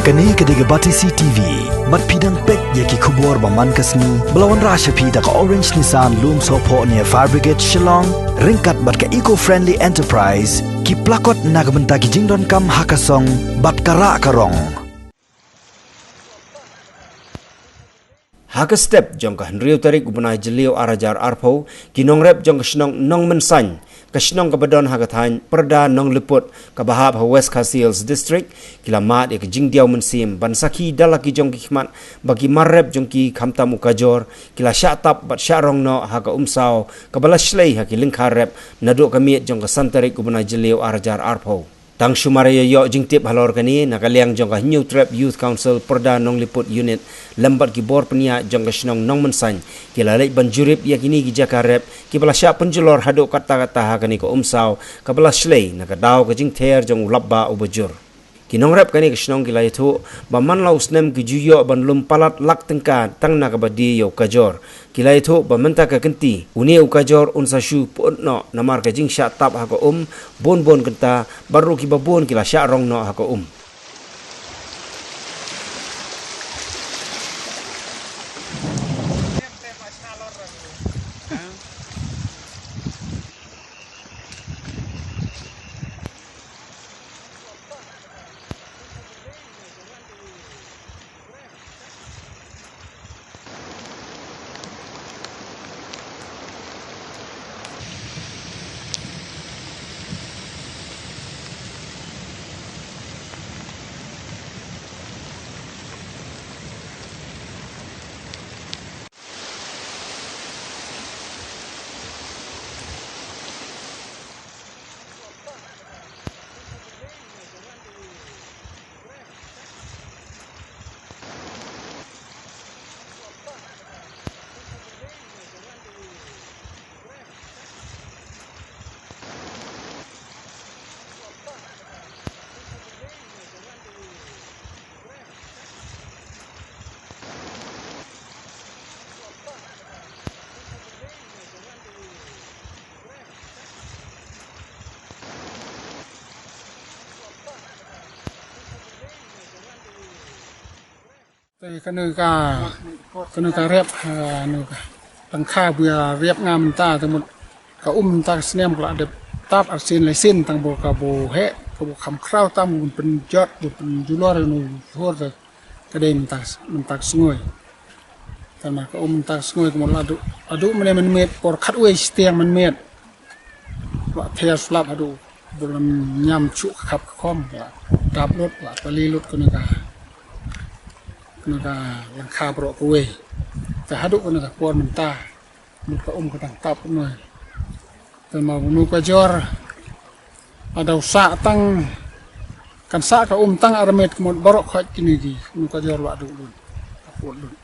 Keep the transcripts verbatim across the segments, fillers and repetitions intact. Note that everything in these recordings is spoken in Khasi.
Kane ka dei ka Batesi T V. Bad phi dang peit ïa ki khubor ba man ka sngi ba la wanrah sha phi da ka Orange Nissan Lumsohphoh near Fire Brigade Shillong, ryngkat bad ka Eco Friendly Enterprise, ki plakot na ka bynta ki jingdonkam ha ka song bad ka rah ka rong. Ha ka step jong ka hynriew tarik u bnai Jylliew ar hajar arphew, ki nongrep jong ka shnong Nongmynsain, ka shnong kaba don ha ka thaiñ Pyrda Nongliput, kaba hap ha West Khasi Hills District, ki la mad ïa ka jingdiaw mynsiem ban sakhi da la ki jong ki khmat ba ki mar rep jong ki khamtam u Kajor, ki la shah tap bad shah rong noh ha ka umsaw kaba la shlei ha ki lyngkha rep naduh ka miet jong ka san tarik u bnai Jylliew ar hajar arphew. Tang shu mar ïa ïoh jingtip halor kane, na ka liang jong ka Hynñiewtrep Youth Council Pyrda Nongliput Unit lem bad ki bor pynïaid jong ka shnong Nongmynsain, ki la leit ban jurip ïa kine ki jaka rep kiba la shah pynjulor haduh katta katta ha kane ka umsaw kaba la shlei na ka daw ka jingther jong u lapbah uba jur. Ki nongrep kane ka shnong ki la ïathuh ba man la u snem ki ju ïoh ban lum palat lak tyngka tang na kaba die ïa u Kajor. Ki la ïathuh ba mynta ka kynti une u Kajor un sa shu pyut noh namar ka jingshah tap ha ka um bun bun kynta, bad ruh kiba bun ki la shah rong noh ha ka um. Te kane ka, kane ka rep, ha, kane ka lyngkha ba ïa rep nga mynta, te mut ka um mynta ka snem ka la dep tap arsien laisien tang ba ka ba heh, ka ba kham khraw tam ban pynjot, ban pynjulor ïa une u jhur te ka dei mynta, mynta ka sngi. Tang ba ka um mynta ka sngi ka mut la duh, la duh mynne mynmiet por khatwei shiteng mynmiet. La thiah slap haduh ba la ñiam shuh ka khap ka khong, la dap lut, la tylli lut kane ka, kane ka lyngkha baroh kawei. Te haduh kane ka por mynta mut ka um ka dang tap noh. Te ma une u Kajor la dei u sah tang, kan sah ka um tang armet ka mut baroh khoit kine ki, une u Kajor la duh lut, ka put lut.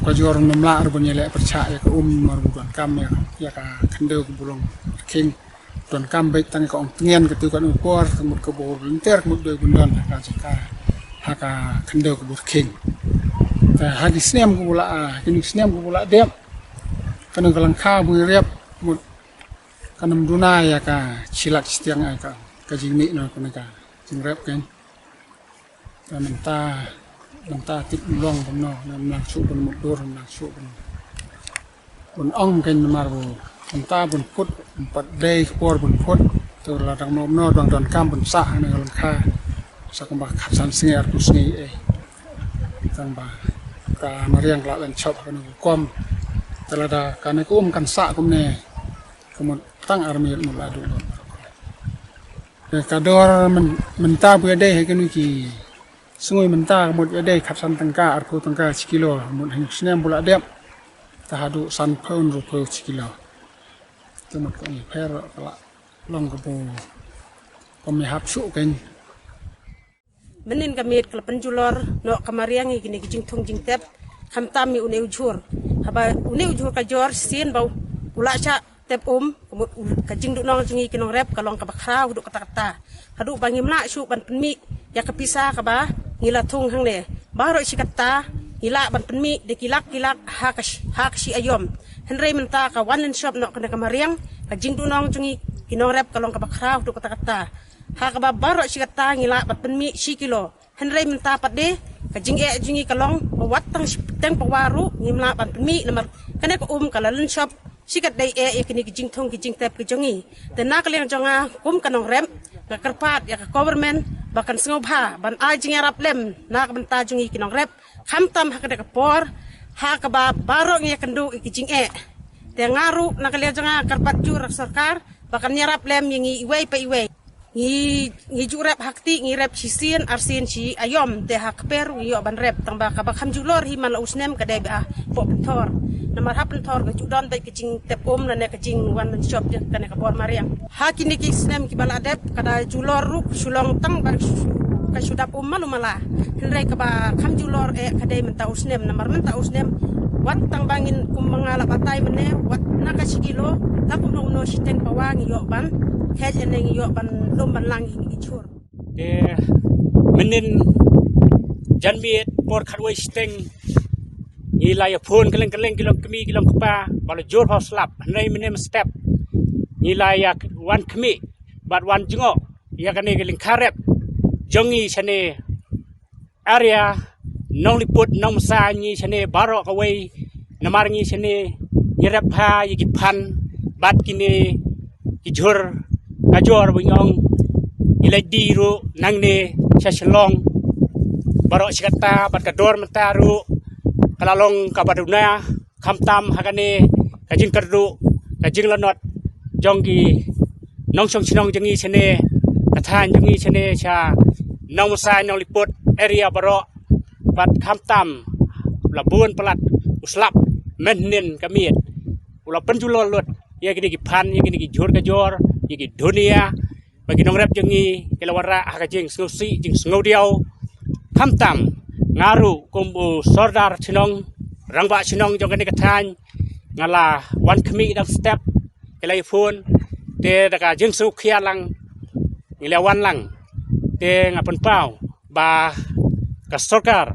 Ka jor nym lah ruh ban ïaleh pyrshah ïa ka um, mar u donkam ïa, ïa ka khyndew ka ba long khing. Donkam beit tang ïa ka ong tngen, ka tiew katne por ka mut ka ba lynter ka mut dei ban don ha ka jaka, ha ka khyndew ka ba khing. Te ha ki snem ka ba la, ha kine ki snem ka ba la dep, kane ka lyngkha ba ïa rep mut kan ym duna ïa ka shi lak shiteng, ïa ka, ka jingmih noh kane ka jingrep kein. Te mynta, mynta tip long kumno, ym nang shuh ban mutdur, ym nang shuh ban, ban ong kein namar ba mynta ban put, ban pat dei ka por ban put. Te la dang kumno, dang donkam ban sah ha kane ka lyngkha sa kumba khatsan sngi arphew sngi eh. Tang ba ka mariang ka la len shop ha kane ka rukom. Te lada kane ka um kan sah kumne, ka mut tang armet mut la duh lut. Ka dor myn-, mynta ba ïadei ha kine ki sngi mynta ka mut ïadei khatsan tyngka, arphew tyngka shi kilo, mut ha une u snem ba la dep te haduh sanphew, hynriewphew shi kilo. Te mut ka ong pher ka la long ka ba, ka ym hap shuh kein. Mynnin ka miet ka la pynjulor noh ka mariang ïa kine ki jingthung jingtep, khamtam ïa une u jhur. Haba une u jhur ka jor shisien ba u la shah tep um, ka mut u, ka jingduhnong jong ngi ki nongrep ka long kaba khraw haduh katta katta. Haduh ba ngim lah shuh ban pynmih ïa ka pisa kaba ngi la thung hangne. Baroh shi katta ngi lah ban pynmih da ki lak ki lak ha ka sh-, ha ka shi aïom. Hynrei mynta ka wan lynshop noh kane ka mariang, ka jingduhnong jong ngi ki nongrep ka long kaba khraw haduh katta katta. Ha kaba baroh shi katta ngi lah ban pynmih shi kilo. Hynrei mynta pat de ka jingeh jong ngi ka long ba wat tang shiteng pawa ruh ngim lah ban pynmih namar kane ka um ka la lynshop shi katdei eh ïa kine ki jingthung ki jingtep ki jong ngi. Te na ka liang jong nga kum ka nongrep nga kyrpad ïa ka government ba kan sngewbha ban ai jingïarap lem na ka bynta jong ngi ki nongrep. Khamtam ha kane ka por ha kaba baroh ngi ïakynduh ïa ki jingeh. Te nga ruh na ka liang jong nga kyrpad jur ha ka sorkar ba kan ïarap lem ïa ngi iwei pa iwei. Ngi ngi ju rep ha kti ngi rep shisien arsien shi aïom te ha kper ngi ïoh ban rep tang ba kaba kham julor hi man la u snem ka dei ba ha pynthor. Namar ha pynthor ka ju don bad ka jingtep um lane ka jingwan lynshop ïa kane ka bor mariang. Ha kine ki snem kiba la dep ka da julor ruh shu long tang ba ka shu dap um malu mala. Hynrei kaba kham julor eh ka dei mynta u snem namar mynta u snem wat tang ba ngin kum ma nga la batai mynne wat na ka shi kilo la kum no no shiteng pawa ngi ïoh ban khet ïa ne ngi ïoh ban lum ban lang ïa ngi ki jhur. Te mynnin janmiet por khatwei shiteng ngi la ïa phone kylleng kylleng ki long kmie ki long kpa ba la jur phaw slap hynrei mynne mynstep ngi la ïa wan khmih bad wan jngoh ïa kane ka lyngkha rep jong ngi shane area Nongliput Nongmynsai ngi shane baroh kawei namar ngi shane ngi rep ha ïa ki phan bad kine ki jhur ka jor ba ngi ong ngi leit die ruh nangne sha Shillong baroh shi katta bad ka dor mynta ruh ka la long kaba duna khamtam ha kane ka jingkyrduh ka jinglanot jong ki nongshong shnong jong ngi shane ka thaiñ jong ngi shane sha Nongmynsai Nongliput area baroh bad khamtam la bun palat u slap mynhynnin ka miet u la pynjulor lut ïa kine ki phan ïa kine ki jhur ka jor ïa ki dunia ba ki nongrep jong ngi ki la wanrah ha ka jingsngewsih jingsngewdiaw. Khamtam nga ruh kum u sordar shnong rangbah shnong jong kane ka thaiñ nga la wan khmih dang step ki la ïa phone te da ka jingsngewkhia lang ngi la wan lang te nga pynpaw ba ka sorkar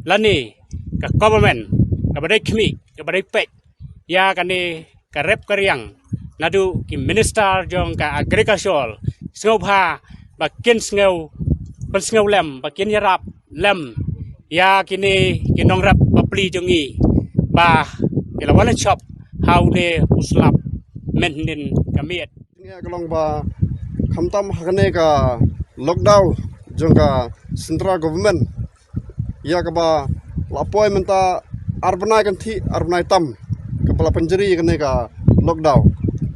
lane ka government kaba dei khmih kaba dei peit ïa kane ka rep ka riang naduh ki minister jong ka agriculture sngewbha ba kin sngew pynsngew lem ba kin ïarap lem ïa kine ki nongrep bapli jong ngi ba ki la wan lynshop ha une u slap mynhynnin ka miet. Ngi ka long ba khamtam ha kane ka lockdown jong ka central government ïa kaba la poi mynta ar bnai kan thih ar bnai tam kaba la pynjri ïa kane ka lockdown.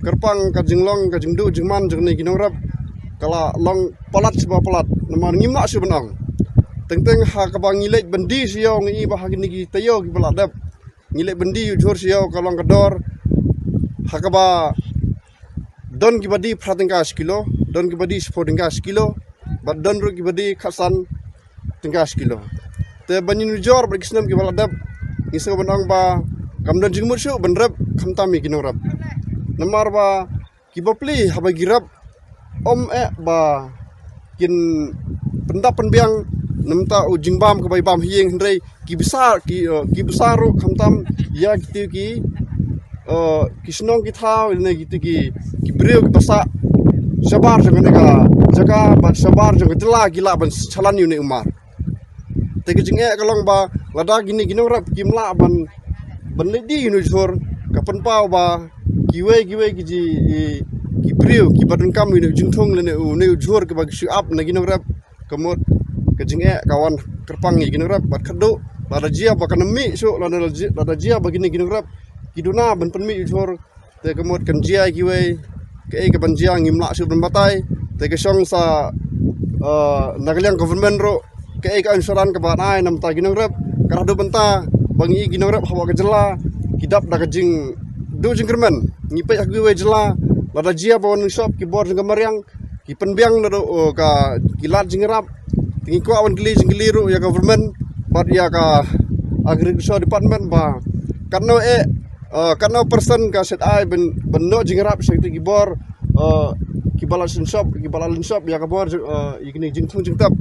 Kyrpang ka jinglong ka jingduh jingman jong kane ki nongrep ka la long palat sha ba palat namar ngim lah shuh ban ong. Teng teng ha kaba ngi leit byndi sha ïew ngi i ba ha kine ki taïew kiba la dep ngi leit byndi ïa u jhur sha ïew ka long ka dor ha kaba don kiba die phra tyngka shi kilo don kiba die shiphew tyngka shi kilo bad don ruh kiba die khatsan tyngka shi kilo. Te ban ïanujor bad ki snem kiba la dep ngi sngew ban ong ba kam don jingmut shuh ban rep khamtam ïa ki nongrep namar ba ki bapli haba ki rep ym eh ba kin pyndap pynbiang namta u jingbam kaba i bam ha ïing hynrei ki bsa ki uh, ki bsa ruh khamtam ïa kitu ki uh, ki shnong ki thaw ne kitu ki ki briew ki bsa shabar jong kane ka jaka bad shabar jong ka jylla ki lah ban chalan ïa une u mar. Te ka jingeh ka long ba lada kine ki nongrep kim lah ban ban leit die ïa une u jhur ka pynpaw ba kiwei kiwei ki ji ki briew kiba donkam ïa une u jingthung lane une u jhur kiba ki shu ap na ki nongrep. Ka mut ka jingeh ka wan kyrpang ïa ki nongrep bad khadduh lada jia ba kan mih shuh lada jia ba kine ki nongrep ki duna ban pynmih u jhur. Te ka mut kan jia kiwei kaei ka ban jia ngim lah shuh ban batai. Te ka shong sa uh, na ka liang government ruh kaei ka insurance ka ban ai namta ki nongrep ka dah du bynta ba ngi ki nongrep hawa ka jylla ki dap da ka jing du jingkyrmen ngi peit ha kiwei jylla lada jia ba wan shop ki bor jong ka mariang ki pynbiang na do ka ki lad jingrap. Te ngi kwah wan kylli jingkylli ruh ïa ka government bad ïa ka agriculture department ba katno eh uh, katno percent ka shet ai ban ban no jingrap sha ki bor uh, ki balat shin shop ki balat lin shop ïa ka bor uh, ïa kini jingthung jingtap.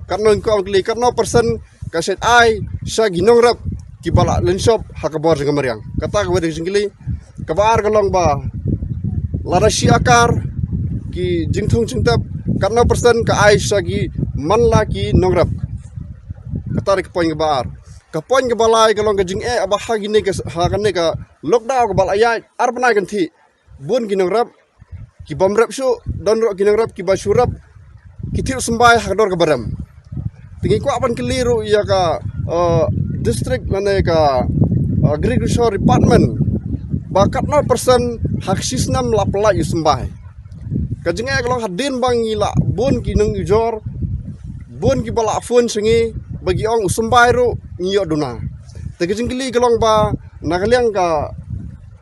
Katno ngi kwah wan kylli katno percent ka shet ai sha ki nongrep ki balat lin shop ha ka bor jong ka mariang. Kata ka wei jingkylli. Kaba ar ka long ba lada shi akar ki jingthung jingtep katno persen ka ai sha ki man la ki nongrep. Kata dei ka point kaba ar. Ka point kaba lai ka long ka jingeh ba ha kine ka, ha kane ka lockdown kaba la ïaid ar bnai kan thih, bun ki nongrep ki bym rep shuh, don ruh ki nongrep kiba shu rep, ki thiah symbai ha ka dor kaba rem. Te ngi kwah ban kylli ruh ïa ka, eh, district lane ka, eh, agriculture department, ba katno persen ha ka shi snem la pynlait ïa u symbai. Ka jingeh ka long hadien ba ngi la bun ki nongujor, bun kiba la phone sha ngi ba ki ong u symbai ruh ngi ïoh duna. Te ka jingkylli ka long ba na ka liang ka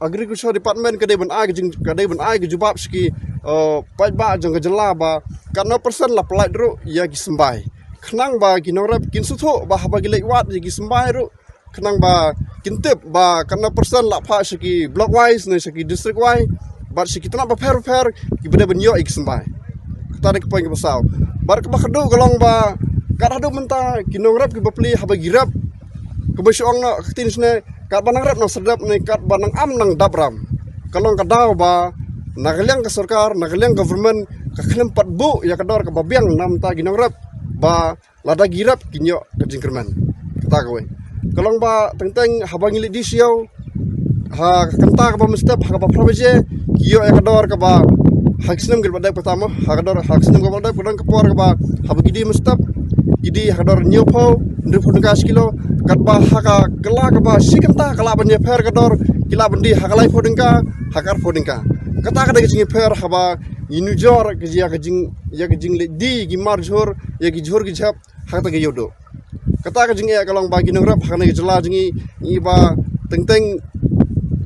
agriculture department ka dei ban ai ka jing, ka dei ban ai ka jubab sha ki, eh, paidbah jong ka jylla ba katno persen la pynlait ruh ïa ki symbai, khnang ba ki nongrep kin sngewthuh ba haba ki leit wad ïa ki symbai ruh, khnang ba kin tip ba katno persen la phah sha ki block wise ne sha ki district wise, bad sha ki tnat bapher bapher kiba dei ban ïoh ïa ki symbai. Kata dei ka point kaba saw. Bad kaba khatduh ka long ba kat haduh mynta ki nongrep kiba plie haba ki rep, kaba shu ong noh ka ktien shane, katba nang rep nang sdap ne katba nang am nang dap ram. Ka long ka daw ba na ka liang ka sorkar, na ka liang government, ka khlem pat buh ïa ka dor kaba biang na bynta ki nongrep, ba lada ki rep kin ïoh ka jingkyrmen. Kata kawei. Ka long ba teng teng haba ngi leit die sha ïew, ha ka kynta kaba mynstep, ha kaba phra baje, ki ïoh ïa ka dor kaba ha ki snem kiba dep kata mo, ha ka dor, ha ki snem kiba dep, ka don ka por kaba haba ki die mynstep, ki die ha ka dor hynñiewphew, hynriewphew tyngka shi kilo, katba ha ka kylla kaba shi kynta ka lah ban ïapher ka dor, ki lah ban die ha ka laiphew tyngka, ha ka arphew tyngka. Kata ka dei ka jingïapher haba ngi nujor ka jia ka jing, ïa ka jingleit die ki mar jhur, ïa ki jhur ki jhep, ha kata ka ïoh duh. Kata ka jingeh ka long ba ki nongrep ha kane ka jylla jong ngi, ngi ba teng teng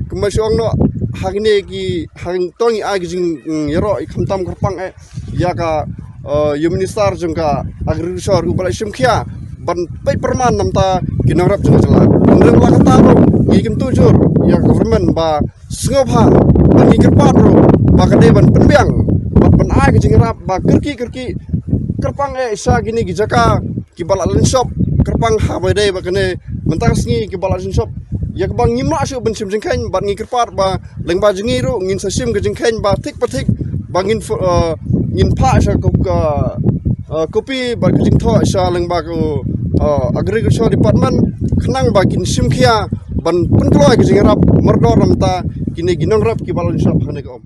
kumba shu ong noh, ha kine ki, ha to ngi ai ka jing, mm, ïaroh khamtam kyrpang eh ïa ka, eh, ïa u minister jong ka agriculture uba la shim khia ban peit pyrman na bynta ki nongrep jong ka jylla. Hynrei la kata ruh ngi kyntu jur ïa ka government ba sngewbha, ba ngi kyrpad ruh ba ka dei ban pynbiang, ban pynai ka jingïarap ba kyrkieh kyrkieh kyrpang eh sha kine ki jaka kiba la lynshop kyrpang haba dei ba kane mynta ka sngi kiba la lynshop. Ïa kaba ngim lah shuh ban shim jingkheiñ bad ngi kyrpad ba lyngba jong ngi ruh ngin sa shim ka jingkheiñ ba thik pa thik ba ngin, eh, ngin phah sha ka, ka, eh, kopi bad ka jingthoh sha lyngba ka, eh, agriculture department khnang ba kin shim khia ban pynkloi ka jingïarap mardor na bynta kine ki nongrep kiba la lynshop ha kane ka um.